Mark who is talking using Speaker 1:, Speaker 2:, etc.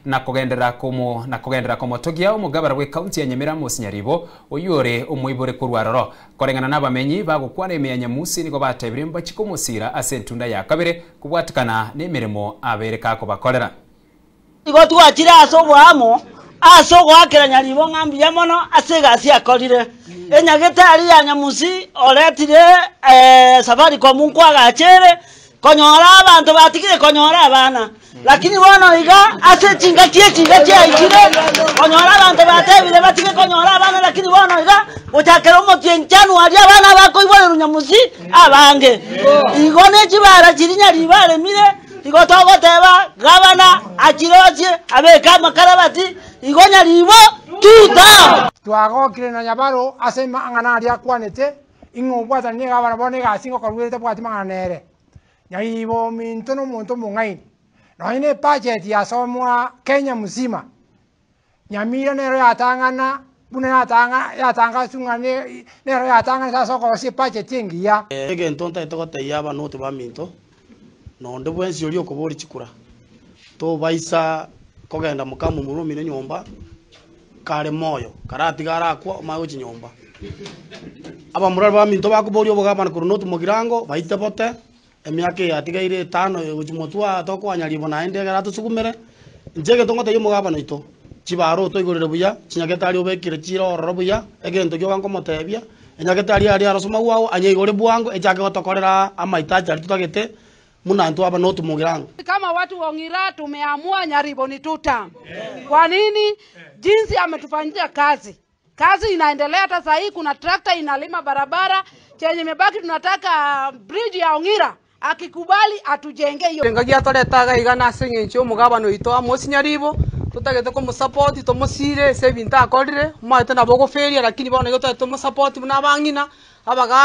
Speaker 1: Na kogenderera komo na kogenderera komotogia omogabara bw'ekaunti ya Nyamira Amos Nyaribo, oyio ore omoibore korwa aroro. Koreng'ana nabamenyi bagokwana ime ya Nyamusi nigo batebire mbachie komosira ase entunda ya kabere kobwatekana nemeremo abeire kakobakorera.
Speaker 2: Igo twachire ase oboamo ase ogoakera Nyaribo ng'a mbuya mono ase egasi akorire. Enyagetari ya Nyamusi oretire Safaricom nkoagachere konyora abanto batigire konyora abana. Lakini bono iga ase chingaki echi iga chiaikire, konyora abanto batebire batige konyora abana lakini bono iga gochakera omotienyi January abana bakoiborerwa Nyamusi abange. Igo ne chibara chiria Nyaribo aremire, igo togoteba gavana achirochie abeke amakarabati igo Nyaribo tuta.
Speaker 3: Twagokire na Nyabaro ase amang'ana aria akwanete, ing'a obwatani nigo abana bono egasi ngokorwa ere tabwati mang'ana nere. Nyaribo ominto na omonto omong'aini, nonye na ebudget yasomwa Kenya mzima, Nyamira nero yatang'ana buna yatang'a yatangaswa ng'a ne nero yatang'anete ase okorosia ebudget engiya.
Speaker 4: Egento ntagete gotebia abanoti baminto, na onde bwensi oria okoboria chikura, tobaisa kogenda mokamomura omino nyomba kare moyo, karatiga arakwa omanye gochia nyomba. Abamura baminto bakoboria obogabana korwa North Mugirango, baite bote, emiaka eye yatigaire etano egochia motwe aa tokoanya ribo naende ekero atosugumere. Inche egento ngotebia omogabana oito, chibaro otoigorere buya, chinyagetari obekire chire ororo buya, egento gioka nkomotebia, enyagetari aria aroswe magwago, anyeigore bwango echake gotokorera amaitaji aria totagete, buna intwe aba North Mugirango.
Speaker 5: Kama watu wa Ong'ira tumeamua Nyaribo ni two term. Kwa nini? Jinsi ametufanyia kazi. Kazi inaendelea hata saa hii kuna tractor inalima barabara. Chenye imebaki tunataka bridge ya Ong'ira. Akikubali atujenge hiyo.
Speaker 6: Engaki atoreta iga iga nase eng'encho y'omogabana oito Amos Nyaribo, totagete komosapoti tomosire ase ebinto akorire, omanyete nabo ogoferia lakini bono igo totagete tomosapoti buna abang'ina, abaga.